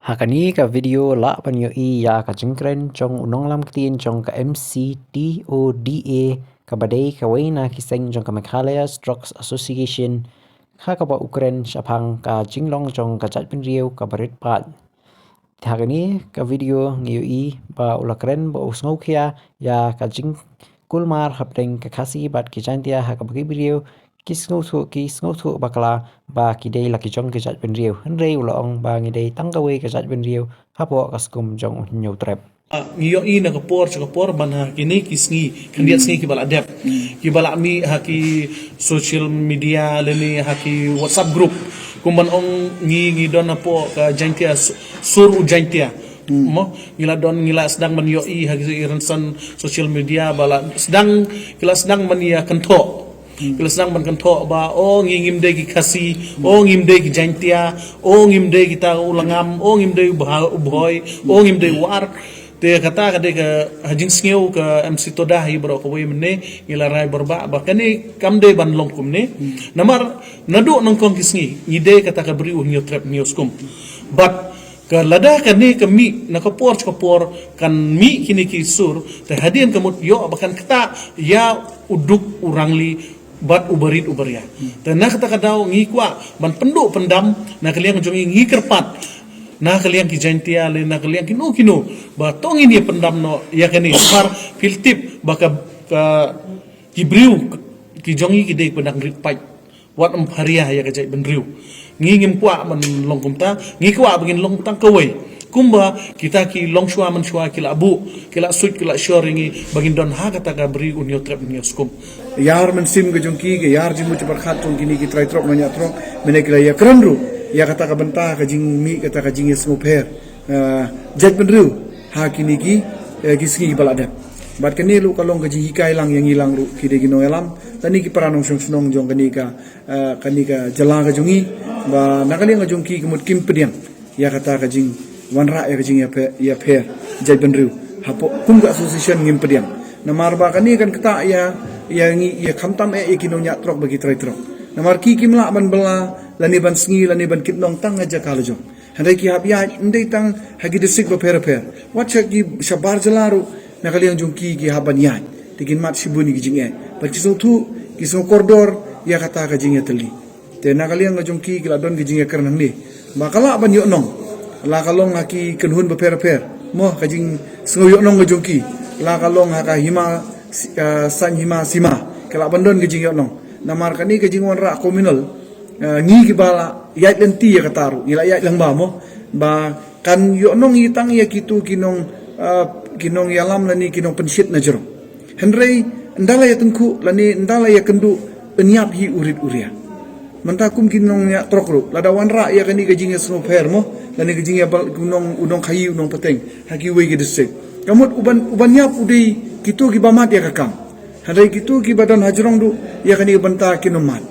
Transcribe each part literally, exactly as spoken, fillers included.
Ha kane ka video lah ban ïohi ïa ka jingkren jong u nonglam ktien jong ka M C T O D A, kaba dei kawei na ki seng jong ka Meghalaya Storks Association, ha kaba u kren shaphang ka jinglong jong ka jaitbynriew kaba rit paid. Ha kane ka video ngi ïohi ba u la kren ba u sngewkhia ïa ka jingkulmar hapdeng ka Khasi bad ki Jaintia, ha kaba ki briew ki sngewthuh, ki sngewthuh bakla ba ki dei la ki jong ki jaitbynriew. Hynrei u la ong ba ngi dei tang kawei ka jaitbynriew hapoh ka skum jong u Hynñiewtrep. Ah, ngi ïohi na ka por sha ka por ban ha kine ki sngi, khyndiat sngi kiba la dep, kiba la mih ha ki social media lane ha ki WhatsApp group. Kum ban ong ngi, ngi don hapoh ka Jaintia, su-, sur u Jaintia. Mo, ngi la don, ngi la sdang ban ïohi ha ki rynsan social media ba la sdang, ki la sdang ban ïa kynthoh. Ki la sdang ban kynthoh ba, o, ngi ngim dei ki Khasi, o, ngim dei ki Jaintia, o, ngim dei kita u Langam, o, ngim dei u Bha-, u Bhoi, o, ngim dei u War. Te kata ka dei ka, ha jingsngew ka M C Toda hi baroh kawei mynne, ngi la rai barabah ba kane kam dei ban long kumne. Namar naduh nyngkong ki sngi ngi dei kata ka bri u Hynñiewtrep Hynñiewskum. Bad ka lada kane ka mih na ka por sha ka por kan mih kine ki sur, te hadien ka mut ïoh ba kan ktah ïa u duk u rangli bad u barit u baria. Te na kata ka daw ngi kwah ban pynduh pyndam na ka liang jong ngi, ngi kyrpad na ka liang ki Jaintia lane na ka liang kino kino ba to ngin ïa pyndam noh ïa kane. Namar phi tip ba ka, ka, ki briew ki jong ngi ki dei ba dang rit paid, wat ym pharia ïa ka jaitbynriew. Ngi ngim kwah ban long kumta, ngi kwah ba ngin long tang kawei. Kumba kita ki longshuwa manshuwa ki la buh, ki la suit, ki la shor ïa ngi ba ngin don ha kata ka bri u Hynñiewtrep Hynñiewskum. Ïar mynsiem ka jong ki, ka ïar jingmut jingpyrkhat jong kine ki trai trok nongñiah trok, mynne ki la ïakren ruh ïa kata ka bynta ka jingmih kata ka jingïasngewpher, eh, jaitbynriew ha kine ki, eh, ki sngi kiba la dep. Bad kane ruh ka long ka jinghikai lang ïa ngi lang ruh, ki dei ki nongïalam lane ki para nongshong shnong jong kane ka, eh, kane ka jylla ka jong ngi, ba na ka liang ka jong ki ka mut kim pdiang ïa kata ka jingwanrah ïa ka jingïapher, ïapher jaitbynriew. Hapoh kum ka association ngim pdiang. Namar ba kane kan ktah ïa, ïa ngi, ïa khamtam eh ïa ki nongñiah trok bad ki trai trok. Namar ki kim lah ban bylla lane ban sngi lane ban kit nong tang ha jaka la jong. Hynrei ki hap ïaid ym dei tang ha ki district bapher bapher, wat sha ki shabar jylla ruh na ka liang jong ki ki hap ban ïaid. Te kin mad shibun ïa ki jingeh. Bad ki sngewthuh, ki sngewkordor ïa kata ka jingïatylli. Te na ka liang ka jong ki ki la don ka jingïakren hangne ba ka lah ban ïohnong, la ka long ha ki kynhun bapher bapher, mo, ka jingsngew ïohnong ka jong ki, la ka long ha ka hima, si-, ah, saiñ hima sima, ka lah ban don ka jingïohnong. Namar kane ka jingwanrah communal, ah, ngi kiba la ïaid lynti ïa kata ruh, ngi la ïaid lyngba, mo, ba kan ïohnong hi tang ïa kito ki nong, ah, ki nongïalam lane ki nongpynshit na jrong. Hynrei ynda la ïatyngkhuh lane ynda la ïakynduh, yn ïap hi u rit u ria. Mynta kum ki nongñiah trok ruh, lada wanrah ïa kane ka jingïasngewpher, mo, lane ka jingïabal u nong, u nongkhaïi u nongpateng ha kiwei ki district, ka mut u ban, u ban ïap u dei kito kiba mad ïa ka kam. Hynrei kito kiba don ha jrong ruh ïa kane ka bynta kin ym mad.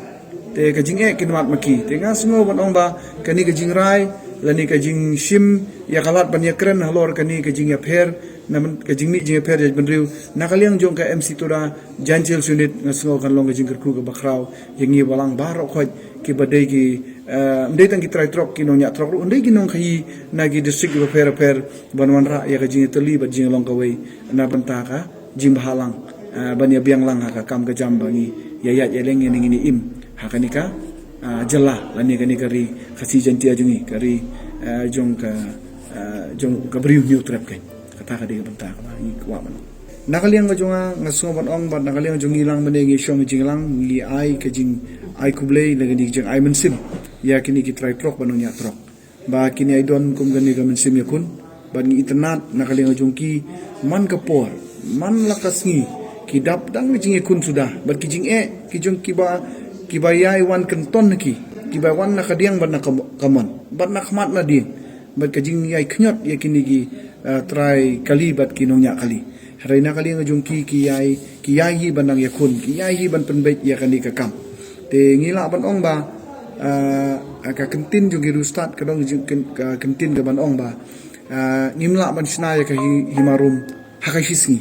Te ka jingeh kin mad ma ki. Te nga sngew ban ong ba kane ka jingrai lane ka jingshim ïa ka lad ban ïakren halor kane ka jingïapher, na ka jingmih jingïapher jaitbynriew na ka liang jong ka M C Toda Jaintia Hills Unit, nga sngew kan long ka jingkyrkhu kaba khraw ïa ngi balang baroh khoit, kiba dei ki, eh, ym dei tang ki trai trok, ki nongñiah trok ruh, ym dei ki nongkhaïi na ki district kiba pher bapher, ban wanrah ïa ka jingïatylli bad jinglong kawei na bynta ka jingbhalang, eh, ban ïabiang lang ha ka kam ka jam ba ngi ïa ïaid ïa leng ïa ne ngi ne im ha kane ka, eh, jylla lane kane ka ri Khasi Jaintia jong ngi, ka ri, eh, jong ka, eh, jong ka briew Hynñiewtrep keiñ. Kata ka dei ka bynta kaba ngi kwah ban ong. Na ka liang ka jong nga, nga sngew ban ong ba na ka liang jong ngi lang mynne ngi shong jinglang, ngi ai ka jingai khublei lane ka jingai mynsiem ïa kine ki trai trok bad nongñiah trok. Ba kin ïai don kum kane ka mynsiem ïakhun, bad ngi itynnad na ka liang jong ki man ka por, man la ka sngi, ki dap dang ka jingïakhun suda, bad ki jingeh ki jong kiba, kiba ïai wan kynton na ki, kiba wan na ka diang bad na ka, ka mon, bad na khmat na dieng, bad ka jingïai khñiot ïa kine ki, eh, trai kali bad ki nongñiah kali. Hynrei na ka liang jong ki, ki ïai, ki ïai hi ban nang ïakhun, ki ïai hi ban pynbeit ïa kane ka kam. Te ngi lah ban ong ba, ah, ka kyntien jong ki riewstad ka dang jing-, kyn-, ka kyntien ka ban ong ba, ah, ngim lah ban shna ïa ka hi-, hima rum ha ka shi sngi.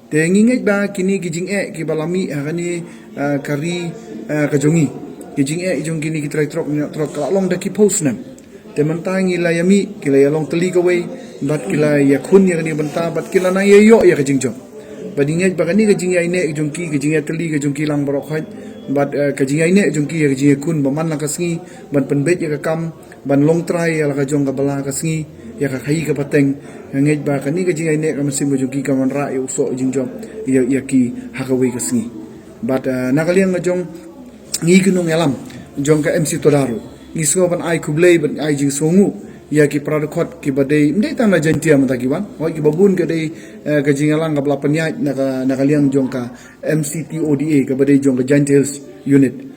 Te ngi ngeit ba kine ki jingeh kiba la mih ha kane, ah, ka ri, ah, ka jong ngi, ki jingeh jong kine ki trai trok, nongñiah trok, ka la long da ki phew snem. Te mynta ngi la ïa mih, ki la ïa long tylli kawei, bad ki la ïa khun ïa kane ka bynta, bad ki la nang ïa ïoh ïa ka jingjop. Bad ngi ngeit ba kane ka jingïaineh jong ki, ka jingïatylli ka jong ki lang baroh khoit, bad eh, ka jingïaineh jong ki ïa ka jingïakhun ba man la ka sngi ban pynbeit ïa ka kam, ban long trai ïa la ka jong ka bala ka sngi, ïa ka khaïi ka pateng. Nga ngeit ba kane ka jingïaineh ka mynsiem ka jong ki kan wanrah ïa u soh jingjop ïa, ïa ki ha kawei ka sngi. Bad eh, na ka liang ka jong ngi ki nongïalam jong ka M C Todar ruh, ngi sngew ban ai khublei, ban ai jingsngewnguh ïa ki para dkhot kiba dei, ym dei tang na Jaintia mynta ki wan, hooid kiba bun ka dei eh, ka jingïalang kaba la pynïaid na ka, na ka liang jong ka M C T O D A kaba dei jong ka Jaintia Hills Unit.